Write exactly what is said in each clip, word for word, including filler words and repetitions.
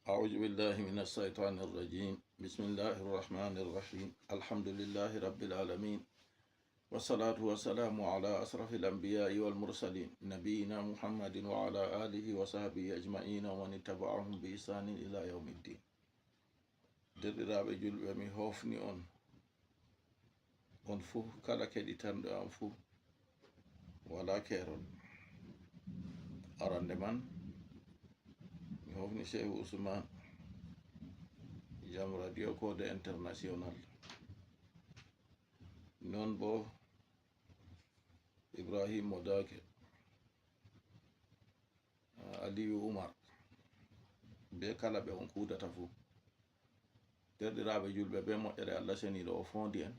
أعوذ بالله من الشيطان الرجيم. بسم الله الرحمن الرحيم. الحمد لله رب العالمين. والصلاة والسلام على أشرف الأنبياء والمرسلين، نبينا محمد وعلى آله وصحبه أجمعين ومن اتبعهم بإحسان إلى يوم الدين. Derɗiraaɓe julɓe, mi hoofni on, on fuu, kala keɗitanɗo am fuu, walaa keerol. Arande man, mi hoofni Shehu Usman, Jam Radio Code International. Non bo Ibrahim Modake, Aliyu Umar, be kala ɓe on kuudata fuu. Derɗiraaɓe julɓe, be moƴƴere Allah Ceniiɗo o foondi en.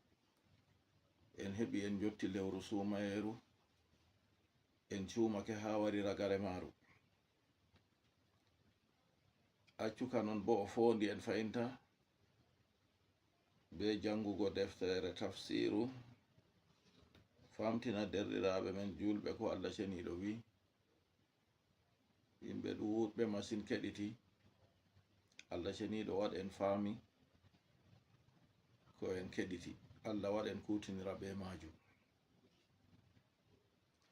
En heɓi en jotti lewru suumayeeru. En cuumake haa wari ragare maaru. Accuka non bo o foondi en fa'inta be janngugo deftere tafsiiru, famtina derɗiraaɓe men julɓe ko Allah Ceniiɗo wi'i. Yimɓe ɗuuɗɓe masin keɗiti. Allah Ceniiɗo waɗ en faami ko en keɗiti. Allah waɗ en kuutinira be maajum.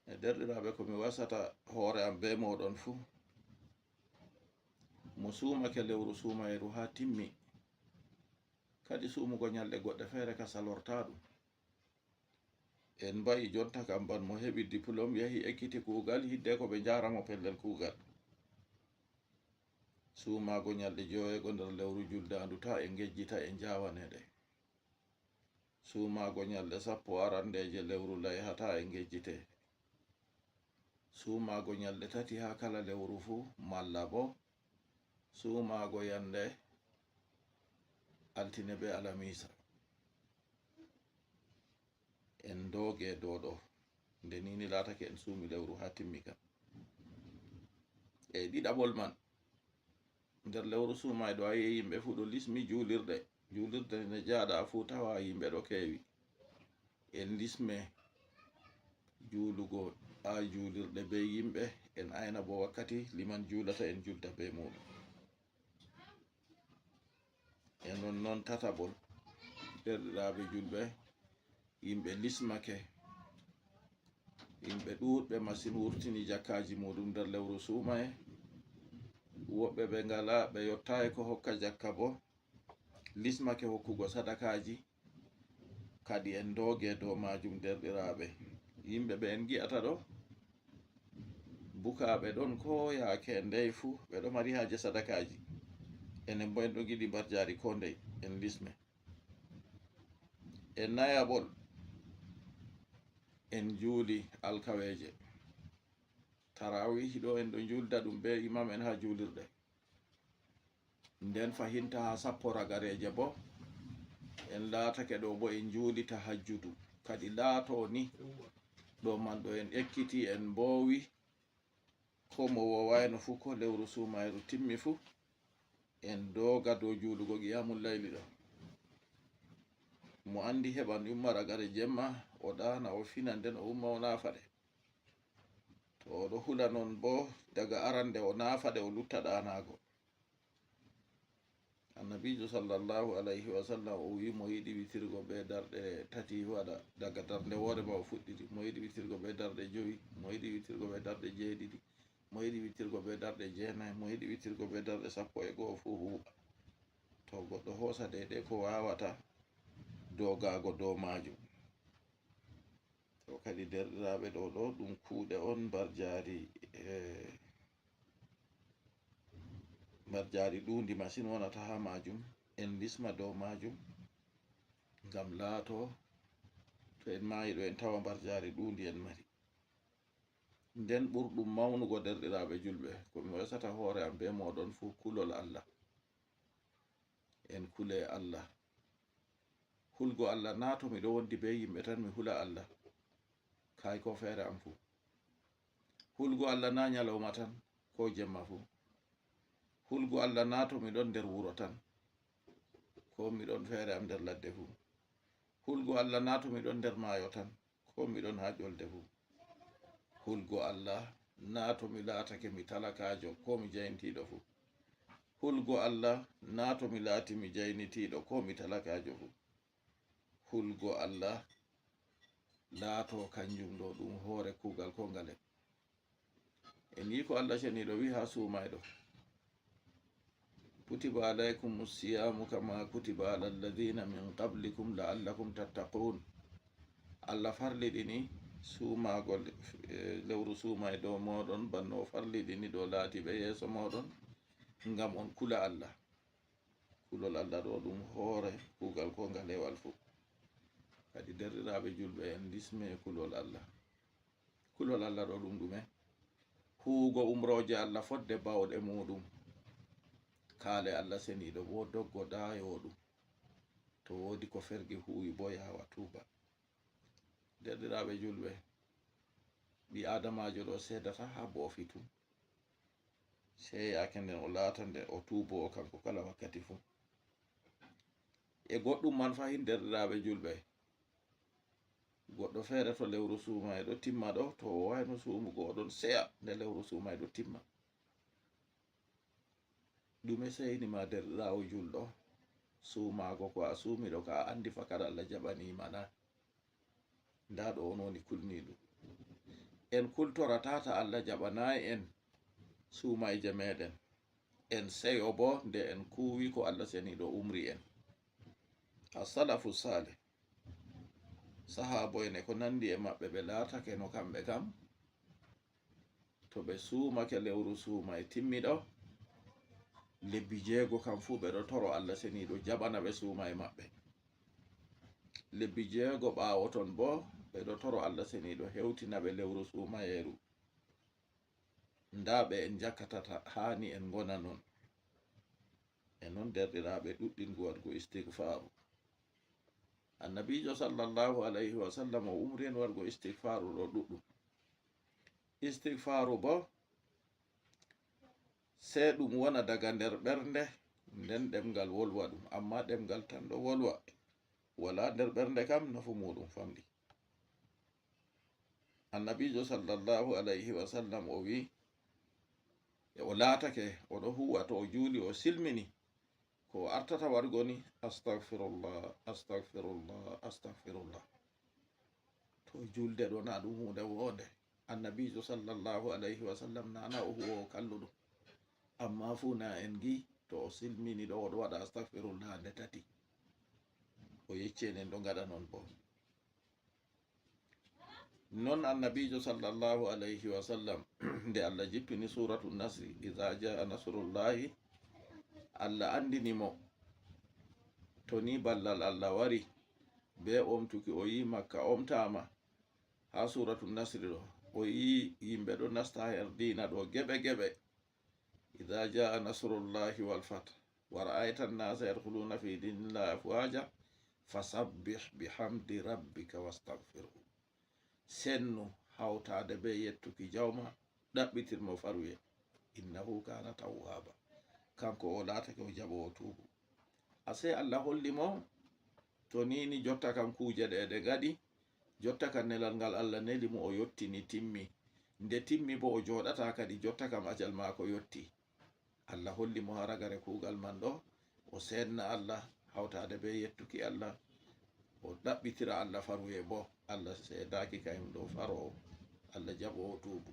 E derɗiraaɓe, ko mi wasata hoore am be mooɗon fuu, mo suumake lewru suumayeeru haa timmi, kadi suumugo nyalɗe goɗɗe feere ka salortaa ɗum. En mba'i jonta kam ban mo heɓi diplom, yahi ekkiti kuugal, hiddeko ɓe njaara mo pellel kuugal. Suumaago nyalɗe joweego nder lewru juldaandu, taa en ngejjita, en njaawane ɗe. Suumaago nyalɗe sappo arandeeje lewru layha, taa en ngejjite. Suumaago nyalɗe tati haa kala lewru fuu, malla bo suumaago yande altine be alamiisa. En ndooge dow ɗo. Nde nii ni laatake en suumi lewru haa timmi kan. E ɗiɗaɓol man, nder lewru suumayɗo, a yi'e yimɓe fuu ɗo lismi juulirɗe. Juulirde ne jaaɗa fuu, tawa yimɓe ɗo keewi. En lisme juulugo haa juulirɗe be yimɓe, en ayna bo wakkati liman juulata, en julda be muuɗum. E non non tataɓol, derɗiraaɓe julɓe, yimɓe lismake, yimɓe ɗuuɗɓe masin wurtini jakkaaji muuɗum nder lewru suumaye. Woɓɓe ɓe ngalaa, ɓe yottaayi ko hokka jakka bo, lismake hokkugo sadakaaji. Kadi en ndooge dow maajum, derɗiraaɓe. Yimɓe ɓe en ngi'ata ɗo, bukaaɓe ɗon koo yaake ndey fuu, ɓe ɗo mari haaje sadakaaji. Enen bo en ɗo ngiɗi mbarjaari koo ndey, en lisme. E nayaɓol, en juuli alkaweeje. Taraawihi ɗo en ɗo juulda ɗum bee imaam en haa juulirɗe. Nden fahin taa haa sappo ragareeje bo, en laatake ɗo bo en juuli tahajjudu. Kadi laato ni ɗo man ɗo en ekkiti, en mboowi. Koo mo woowaayno fuu, koo lewru suumayru timmi fuu, en ndooga dow juulugo qiyaamul layli ɗo. Mo anndi heɓan umma ragare jemma, o ɗaana, o fina, nden o umma, o naafa ɗe. To o ɗo hula non bo, daga arande o naafa ɗe, o lutta ɗaanaago. Annabiijo sallallahu alayhi wa sallam o wi'i, mo yiɗi witirgo bee darɗe tati, waɗa daga darnde woore ma o fuɗɗiti. Mo yiɗi witirgo bee darɗe jowi, mo yiɗi witirgo bee darɗe jeeɗiɗi, mo yiɗi witirgo bee darɗe jeenayi, mo yiɗi witirgo bee darɗe sappo e go'o fuu huuwa. To goɗɗo hoosa deydey ko waawata doogaago dow maajum. To kadi, derɗiraaɓe, ɗo ɗo ɗum kuuɗe on mbarjaari, e, mbarjaari ɗuundi masin wonata haa maajum. En lisma dow maajum ngam laato to en maayi ɗo, en tawa mbarjaari ɗuundi en mari. Nden ɓurɗum mawnugo, derɗiraaɓe julɓe, ko mi wasata hoore am bee mooɗon fuu, kulol Allah. En kule Allah. Hulgo Allah naa to miɗo wondi bee yimɓe tan mi hula Allah, kaay koo feere am fuu. Hulgo Allah naa nyalawma tan, koo jemma fuu. Hulgo Allah naa to mi ɗon nder wuro tan, koo mi ɗon feere am nder ladde fuu. Hulgo Allah naa to mi ɗon nder maayo tan, koo mi ɗon haa ƴolde fuu. Hulgo Allah naa to mi laatake mi talakaajo, koo mi jayntiiɗo fuu. Hulgo Allah, naa to mi laati mi jaynitiiɗo koo mi talakaajo fuu. Hulgo Allah laato kanjum ɗo ɗum hoore kuugal koo ngale. En yii ko Allah ceniiɗo wi'i haa suumayɗo: "Kutiba alaykumu siyamu kama kutiba ala alladhina min qablikum la'allakum tattaqun." Allah farliɗini suumagol, eh, lewru suumay dow mooɗon, banno o farliɗini dow laatiiɓe yeeso mooɗon, ngam on kula Allah. Kulol Allah ɗo ɗum hoore kuugal koo ngalewal fuu. Kadi, derɗiraaɓe julɓe, en lisme kulol Allah. Kulol Allah ɗo ɗum ɗume? Huugo umrooje Allah fodde baawɗe muuɗum. Kaale Allah seniiɗo boo doggo daayo ɗum. To woodi ko fergi huuwi boo yaawa tuuba. Derɗiraaɓe julɓe, ɓii aadamaajo ɗo seedata haa boofi tum. Sey yaake nden o laata nde o tuubo o kanko kala wakkati fuu. E goɗɗum man fahin, derɗiraaɓe julɓe, goɗɗo feere to lewru suumay ɗo timma ɗo, to o wayno suumugo o ɗon seya nde lewru suumay ɗo timma. Ɗume seyni ma, derɗiraawo julɗo? Suumaago ko a suumi ɗo, ka a anndi fakat Allah jaɓaniima na? Ndaa ɗo on woni kulniiɗum. En kultorataa ta Allah jaɓanaay en suumayje meeɗen. En seyo boo nde en kuuwi ko Allah seniiɗo umri en. As-salafu saalih, sahaabo en e ko nanndi e maɓɓe, ɓe laatake no kamɓe kam, to ɓe suumake lewru suumay timmi ɗo, lebbi jeego kam fuu ɓe ɗo toro Allah seniiɗo jaɓana ɓe suumay maɓɓe. Lebbi jeego ɓaawo ton boo, ɓe ɗo toro Allah seniiɗo hewtina ɓe lewru suumayeeru. Ndaa ɓe en njakkatata, haani en ngona non. E non, derɗiraaɓe, ɗuɗɗingo waɗgo istigfaaru. Annabiijo sallallahu alayhi wa sallam o umri en waɗgo istigfaaru ɗo ɗuɗɗum. Istigfaaru boo, sey ɗum wona daga nder ɓernde, nden ɗemngal wolwa ɗum, ammaa ɗemngal tan ɗo wolwa, walaa nder ɓernde kam, nafu muuɗum famɗi. Annabiijo sallallahu alayhi wa sallam o wi'i, e o laatake, o ɗo huuwa, to o juuli, o silmini, ko o artata waɗgo ni: "Astagfirullah, astagfirullah, astagfirullah." To juulde ɗo, na ɗum huunde woonde. Annabiijo sallallahu alayhi wa sallam na, na o huuwoowo kalluɗum. Ammaa fuu na en ngi, to o silmini ɗo, o ɗo waɗa astagfirullah nde tati. O yecci en en ɗo ngaɗa non boo. Non Annabiijo sallallahu alayhi wa sallam, nde Allah jippini Suuratu Nasri, "Iza jaa nasrullahi", Allah anndini mo, to ni ballal Allah wari, bee omtuki, o yi'i Makka omtaama. Haa Suuratu Nasri ɗo, o yi'i yimɓe ɗo nasta her diina ɗo geɓe geɓe. "Iza jaa nasrullahi wal fath, wa ra'ayta an-nasa yadkhuluna fi dinillahi afwaja, fasabbih bihamdi rabbika wastaghfirhu." Sennu hawtaade bee yettuki Jawma, ɗaɓɓitir mo faruye. "Innahu kana tawwaba." Kanko o laatake o jaɓoowo tuubu. Asee Allah holli mo, to ni ni jotta kam kuuje ɗe ɗe ngaɗi, jotta kam nelal ngal Allah neli mo o yottini timmi. Nde timmi boo o jooɗataa kadi, jotta kam ajal maako yotti. Allah holli mo haa ragare kuugal man ɗo, o seenna Allah hawtaade bee yettuki Allah, o ɗaɓɓitira Allah faruye boo. Allah seedaaki kayum ɗo faroowo, Allah jaɓoowo tuubu.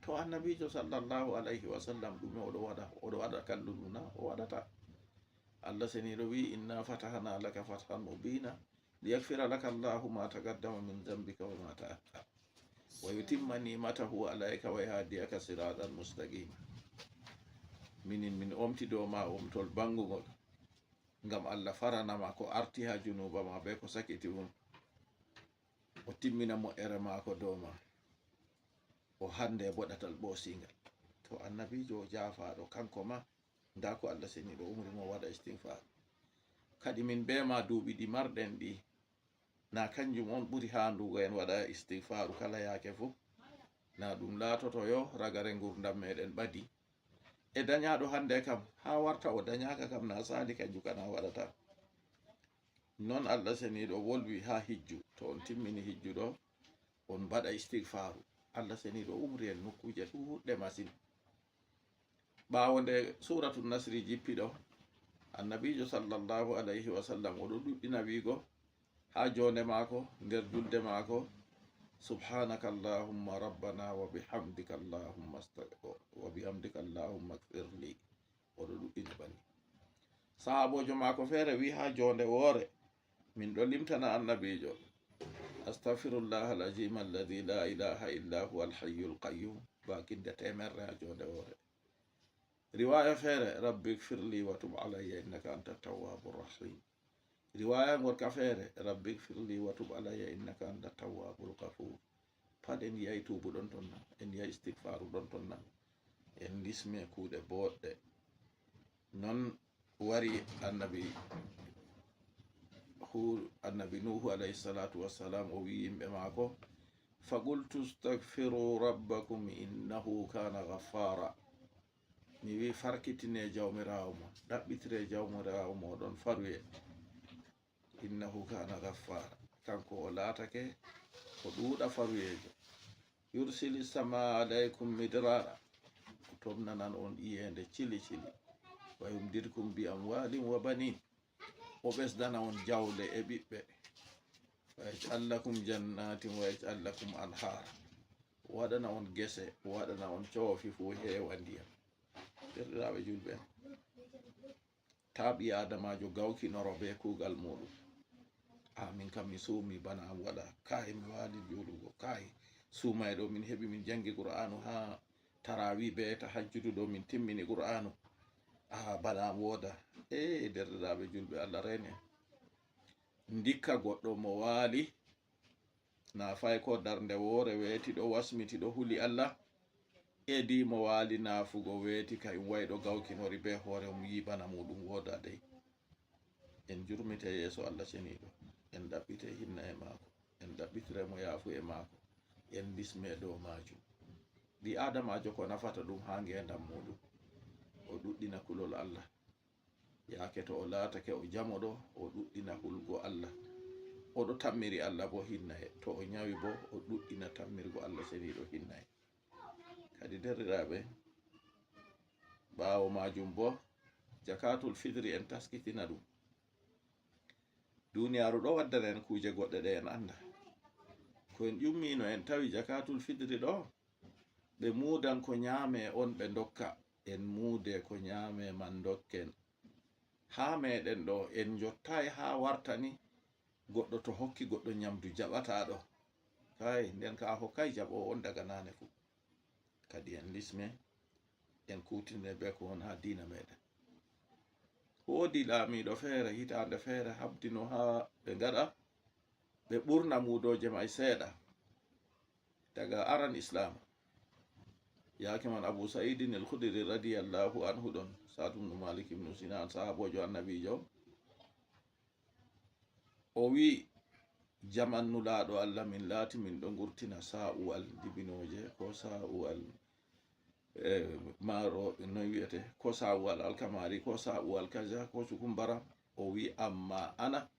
To Annabiijo sallallahu alayhi wa sallam ɗume o ɗo waɗa? O ɗo waɗa kalluɗum na? O waɗataa. Allah seniiɗo wi'i: "Inna fatahna laka fathan mubina, liyagfira laka Allahu ma taqaddama min dhanbika wa ma ta'akhkhar, wa yutimma ni'matahu alayka wa yahdiyaka siratan mustaqima." Minin min omti dow ma omtol bangugol, ngam Allah farana ma ko arti haa junuuba ma bee ko sakiti fuu. O timmina moƴƴere maako dow ma. O hande bo ɗatal ɓoosingal. To Annabiijo o jaafaaɗo, kanko ma, ndaa ko Allah seniiɗo umri mo waɗa istigfaaru. Kadi min bee ma, duuɓi ɗi marɗen ɗi, na kanjum on ɓuri haandugo en waɗa istigfaaru kala yaake fuu? Na ɗum laatoto yo ragare ngurdam meɗen ɓadi? E danyaaɗo hande kam, haa warta o danyaaka kam, na saali kanjum kan a waɗata. Non Allah seniiɗo wolwi haa hijju. To on timmini hijju ɗo, on mbaɗa istigfaaru. Allah seniiɗo umri en nokkuuje ɗuuɗɗe masin. Ɓaawo nde Suratu Nasri jippi ɗo, Annabiijo sallallahu alayhi wa sallam o ɗo ɗuɗɗina wiigo haa joonde maako, nder julde maako, "Subhanaka Allahumma rabbana wa bihamdika Allahumma sta-, wa bihamdika Allahumma ighfir li." O ɗo ɗuɗɗina banni. Sahaaboojo maako feere wi'i haa joonde woore, min ɗo limtana Annabiijo, "Astaghfirullah al-azim alladhi la ilaha illa huwa al-hayyul qayyum," baakinde teemerre haa joonde woore. Riwaaya feere, "Rabbi ighfir li wa tub alayya innaka anta tawwabur rahim." Riwaaya ngorka feere, "Rabbi ighfir li wa tub alayya innaka anta tawwabul ghafur." Pat en yi'ay tuubuɗon ton na, en yi'ay istigfaaruɗon ton na, en lisme kuuɗe booɗɗe. Non wari Annabi Hu-, Annabi Nuhu alayhi salatu wassalam, o wi'i yimɓe maako, "Faqultu astaghfiru rabbakum innahu kana ghaffara." Mi wi'i, "Farkitine Jawmiraawo mon, ɗaɓɓitire Jawmiraawo mooɗon faruye. Innahu kana ghaffara." Kanko o laatake o ɗuuɗa faruyeejo. "Yursili samaa alaykum midrara." O tomnanan on iyeende cili cili. "Wa yumdidkum bi amwalin wa banin." O ɓesdana on jawle e ɓiɓɓe. "Wa yaj'al lakum jannatin wa yaj'al lakum anhara." O waɗana on gese, o waɗana on coofi fuu heewa ndiyam. Derɗiraaɓe julɓe, taa ɓii Aadamaajo gawkinoro bee kuugal muuɗum. "A, min kam mi suumi bana am waɗa. Kaay, mi waali juulugo. Kaay, suumayɗo min heɓi min janngi Qur'aanu haa tarawih bee tahajjudu ɗo min timmini Qur'aanu. A, bana am wooda." Ee, derɗiraaɓe julɓe, Allah reene. Ndikka goɗɗo mo waali, naafay ko darnde woore weeti ɗo wasmiti ɗo huli Allah, edi mo waali naafugo weeti kay um wayɗo gawkinori bee hoore um yi'i bana muuɗum wooda dey. En jurmite yeeso Allah ceniiɗo, en ɗaɓɓite hinna e maako, en ɗaɓɓitire mo yaafu e maako, en lisme dow maajum. Ɓii Aadamaajo ko nafata ɗum haa ngeendam muuɗum, o ɗuɗɗina kulol Allah. Yaake to o laatake o jamoɗo, o ɗuɗɗina hulgo Allah. O ɗo tammiri Allah bo hinnaye. To o nyawi bo, o ɗuɗɗina tammirgo Allah ceniiɗo hinnaye. Kadi derɗiraaɓe, ɓaawo maajum bo, jakatul fitri en taskitina ɗum. Duniyaaru ɗo waddana en kuuje goɗɗe ɗe en annda. Ko en ƴummino en tawi jakatul fitri ɗo, ɓe muudan ko nyaame on ɓe ndokka. En muude ko nyaame man ndokken. Haa meɗen ɗo, en njottaay haa wartani goɗɗo to hokki goɗɗo nyamdu jaɓataaɗo. Kay, nden ka a hokkaay jaɓoowo on daga naane fuu. Kadi en lisme, en kuutinire bee ko woni haa diina meɗen. Woodi laamiiɗo feere, hitaande feere, habdino haa ɓe ngaɗa, ɓe ɓurna muudooje may seeɗa. Daga aran Islaam, yaake man Abu Sa'idin al-Khudri radiyallahu anhu ɗon, Sa'd ibn Malik ibn Sinan, sahaaboojo Annabiijo, o wi'i, jaman Nulaaɗo Allah min laati, min ɗo ngurtina saa'uwal dibinooje, ko saa'uwal, eh, maaro, noy wi'ete, ko saa'uwal alkamaari, ko saa'uwal kaza, ko cukumbara. O wi'i, amma ana,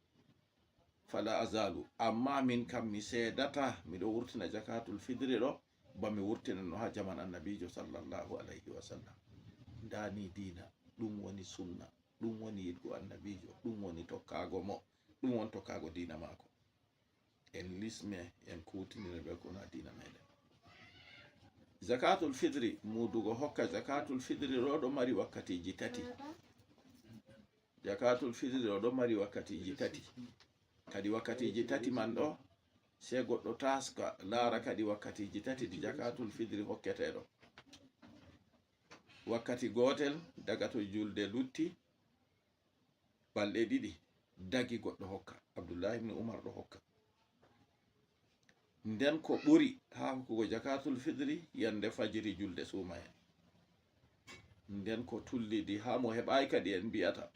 fala azalu, amma min kam mi seedata, miɗo wurtina jakatul fitri ɗo, ba mi wurtina no haa jaman Annabiijo sallallahu alayhi wa sallam. Ndaa ni diina, ɗum woni sunna, ɗum woni yiɗgo Annabiijo, ɗum woni tokkaago mo, ɗum woni tokkaago diina maako. En lisme, en kuutinire bee ko woni diina meɗen. Zakatul fitri, muudugo hokka zakatul fitri ɗo, ɗo mari wakkatiiji tati. Zakatul fitri ɗo, ɗo mari wakkatiiji tati. Kadi wakkatiiji tati man ɗo, sey goɗɗo taaska, laara kadi wakkatiiji tati ɗi zakatul fitri hokketee ɗo. Wakkati gootel, daga to julde lutti balɗe ɗiɗi, dagi goɗɗo hokka. Abdullahi ibn Umar ɗo hokka. Nden ko ɓuri haa hokkugo zakatul fitri yande fajiri julde suumayee. Nden ko tullidi haa mo heɓaay kadi en mbi'ata.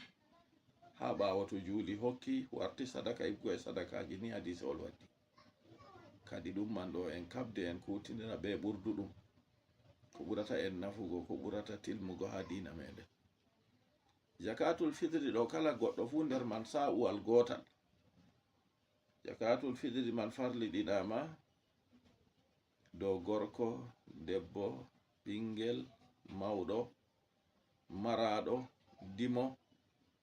Haa ɓaawo to juuli hokki, warti sadaka, ibgo e sadakaaji ni hadiisewol waddi. Kadi ɗum man ɗo en kaɓde en kuutinira bee ɓurduɗum. Ko ɓurata en nafugo, ko ɓurata tilmugo haa diina meɗen. Zakatul fitri ɗo kala goɗɗo fuu nder man saa'uwal gootal. Zakatul fitri man farliɗinaama dow gorko, debbo, ɓingel, mawɗo, maraaɗo dimo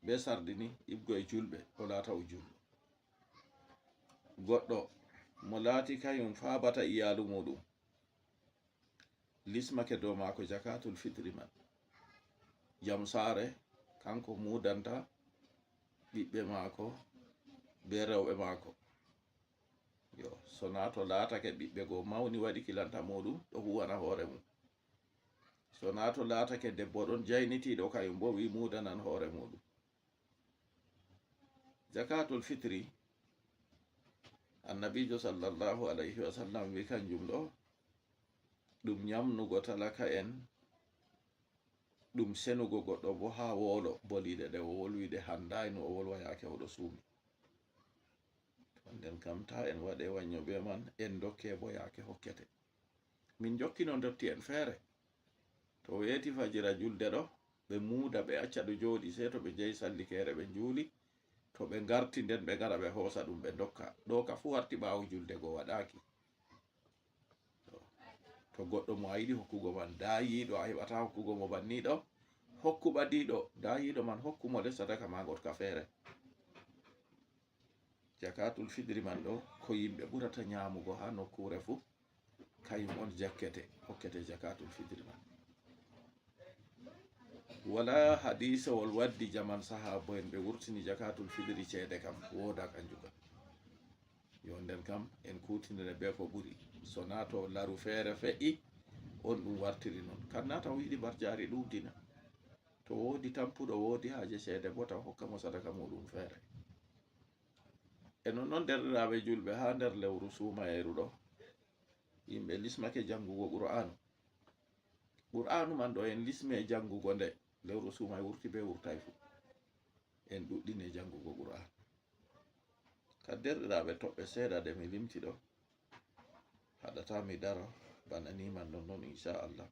be sarɗi ni, iɓgo e julɓe, o laata o julɗo. Goɗɗo mo laati kayum faabata iyaalu muuɗum, lismake dow maako jakaatul fitri man. Jam saare, kanko muudanta ɓiɓɓe maako be rewɓe maako. Yo, so naa to laatake ɓiɓɓe goo mawni waɗi kilanta muuɗum, ɗo huwana hoore mum. So naa to laatake debbo ɗon jaynitiiɗo, kayum boo wi muudanan hoore muuɗum. Jakaatul fitri, Annabiijo sallallahu alayhi wa sallam wi kanjum ɗo, ɗum nyamnugo talaka'en, ɗum senugo goɗɗo boo haa woolo, boliiɗe ɗe o wolwi ɗe hanndaay no o wolwa yaake o ɗo suumi. To nden kam, taa en waɗe wannyo bee man, en dokke boo yaake hokkete. Min njokkino ndotti'en feere. To weeti fajira julde ɗo, ɓe muuda, ɓe acca ɗo jooɗi, sey to ɓe njehi sallikeere, ɓe njuuli. To ɓe ngarti nden, ɓe ngara, ɓe hoosa ɗum, ɓe ndokka. Ɗo ka fuu warti ɓaawo julde go waɗaaki. To, to goɗɗo mo a yiɗi hokkugo man daayiiɗo, a heɓataa hokkugo mo banniiɗo, hokku ɓadiiɗo, daayiiɗo man hokku mo le sadaka maa ngoɗka feere. Jakaatul fitri man ɗo, ko yimɓe ɓurata nyaamugo haa nokkuure fuu, kayum on jakkete, hokkete jakaatul fitri man. Walaa hadiisawol waddi jaman sahaabo'en ɓe wurtini jakaatul fitri ceede kam, woodaa kanjum kam. Yo nden kam, en kuutinire bee ko ɓuri. So naa to laru feere fe'i, on ɗum wartiri non. Kan naa taw yiɗi mbarjaari ɗuuɗina. To woodi tampuɗo, woodi haaje ceede boo, taw hokka mo sadaka muuɗum feere. E non non, derɗiraaɓe julɓe, haa nder lewru suumayeeru ɗo, yimɓe lismake janngugo Qur'aanu. Qur'aanu man ɗo en lisme janngugo nde, lewru suumay wurti bee wurtay fuu. En ɗuɗɗine janngugo Qur'aanu. Ka derɗiraaɓe toɓɓe seeɗa ɗe mi limti ɗo, haɗataa mi daro bana ni man non non, insha Allah.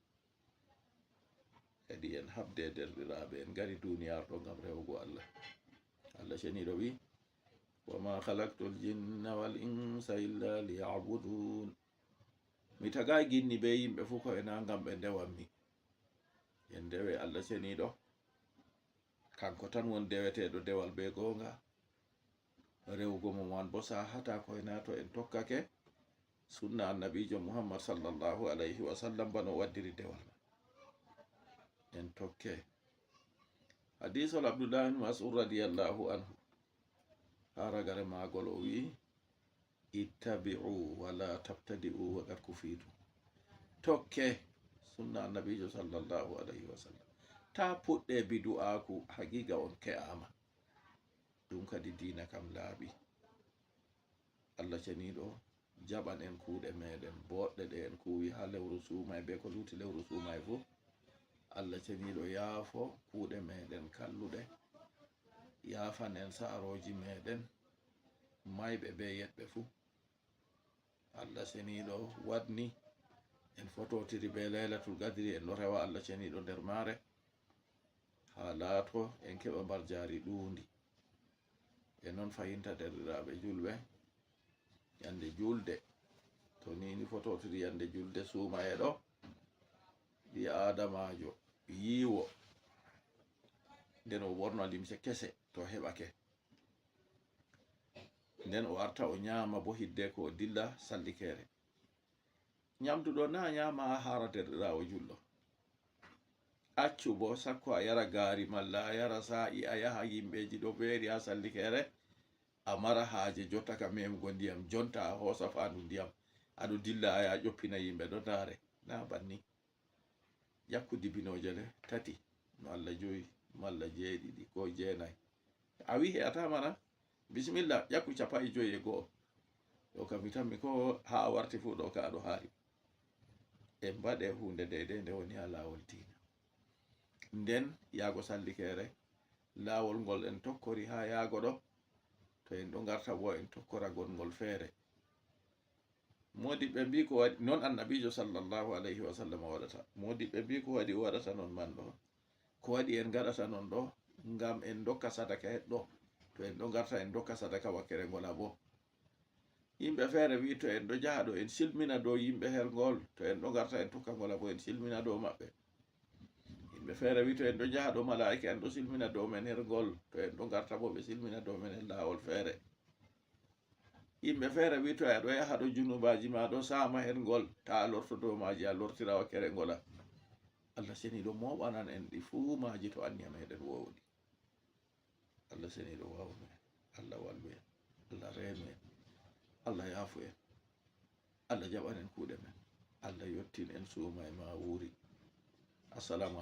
Kadi en haɓde derɗiraaɓe, en ngari duniyaaru ɗo ngam rewugo Allah. Allah ceniiɗo wi, "Wa ma khalaqtul jinna wal insa illa liya'budun." Mi tagaay ginni bee yimɓe fuu ko e naa ngam ɓe ndewammi. En ndewe Allah ceniiɗo. Kanko tan woni deweteeɗo dewal bee goonga. Rewugo mo man boo saahataa ko e naa to en tokkake sunna Annabiijo Muhammad sallallahu alayhi wa sallam bano waddiri dewal man. En tokke. Hadiisol Abdullahi ibn Mas'ud radiyallahu anhu. Haa ragare maagol o wi'i, "Ittabi'u wa la tabtadi'u wa qad kufitu." Tokke sunna Annabiijo sallallahu alayhi wa sallam. Taa puɗɗe bidu'aaku, haqiiqa on ke'aama. Ɗum kadi diina kam laaɓi. Allah ceniiɗo jaɓan en kuuɗe meeɗen booɗɗe ɗe en kuuwi haa lewru suumay bee ko luuti lewru suumay fuu. Allah ceniiɗo yaafo kuuɗe meeɗen kalluɗe. Yaafan en saarooji meeɗen, mayɓe bee yeɗɓe fuu. Allah ceniiɗo waɗni en fototiri bee Laylatul Qadri, en ɗo rewa Allah ceniiɗo nder maare, haa laato en keɓa mbarjaari ɗuundi. E non fayinta derɗiraaɓe julɓe, yande julde, to ni ni fototiri yande julde suumaye ɗo, ɓii aadamaajo yiiwo, nden o ɓorna limse kese to heɓake. Nden o arta o nyaama bo hiddeko o dilla sallikeere. Nyamdu ɗo na nyaama haa haara derɗiraawo julɗo. Accu bo sakko a yara gaari malla a yara saa'i a yaha yimɓeeji ɗo beeri haa sallikeere, a mara haaje jotta ka meemugo ndiyam, jonta a hoosa faandu ndiyam, a ɗo dilla a yaha ƴoppina yimɓe ɗo ndaare. Na banni. Ƴakku dibinooje le tati, malla joyi, malla jeeɗiɗi, ko jeenayi. A wi he'ataa mana? Bisimilla, ƴakku cappanɗe joyi e go'o. Ɗo kam mi tammi ko haa a warti fuu ɗo ka a ɗo haari. En mbaɗe huunde deydey nde woni haa laawol diina. Nden yaago sallikeere, laawol ngol en tokkori haa yaago ɗo, to en ɗo ngarta bo en tokkora gonngol feere. Moodiɓɓe mbii ko waɗi non Annabiijo sallallahu alayhi wa sallam waɗata. Moodiɓɓe mbii ko waɗi o waɗata non man ɗo. Ko waɗi en ngaɗata non ɗo? Ngam en ndokka sadaka heɗɗo. To en ɗo ngarta en ndokka sadaka wakkere ngola bo. Yimɓe feere wi to en ɗo jaha ɗo en silmina dow yimɓe her ngol. To en ɗo ngarta en tokka ngola bo en silmina dow maɓɓe. En Yimɓe feere wi to en ɗo njaha ɗo, malaa'ika en ɗo silmina dow men her ngol, to en ɗo ngarta bo ɓe silmina dow men her laawol feere. Yimɓe feere wi to aɗo yaha ɗo, junubaaji ma ɗo saama her ngol, ta a lorto dow maaji, a lortira wakkere ngola. Allah seniiɗo mooɓanan en ɗi fuu maaji to anniya meɗen woowɗi. Allah seniiɗo waawnu en, Allah wallu en, Allah reenu en, Allah yaafu en, Allah jaɓan en kuuɗe men, Allah yottin en suuma e ma wuuri. Assalamu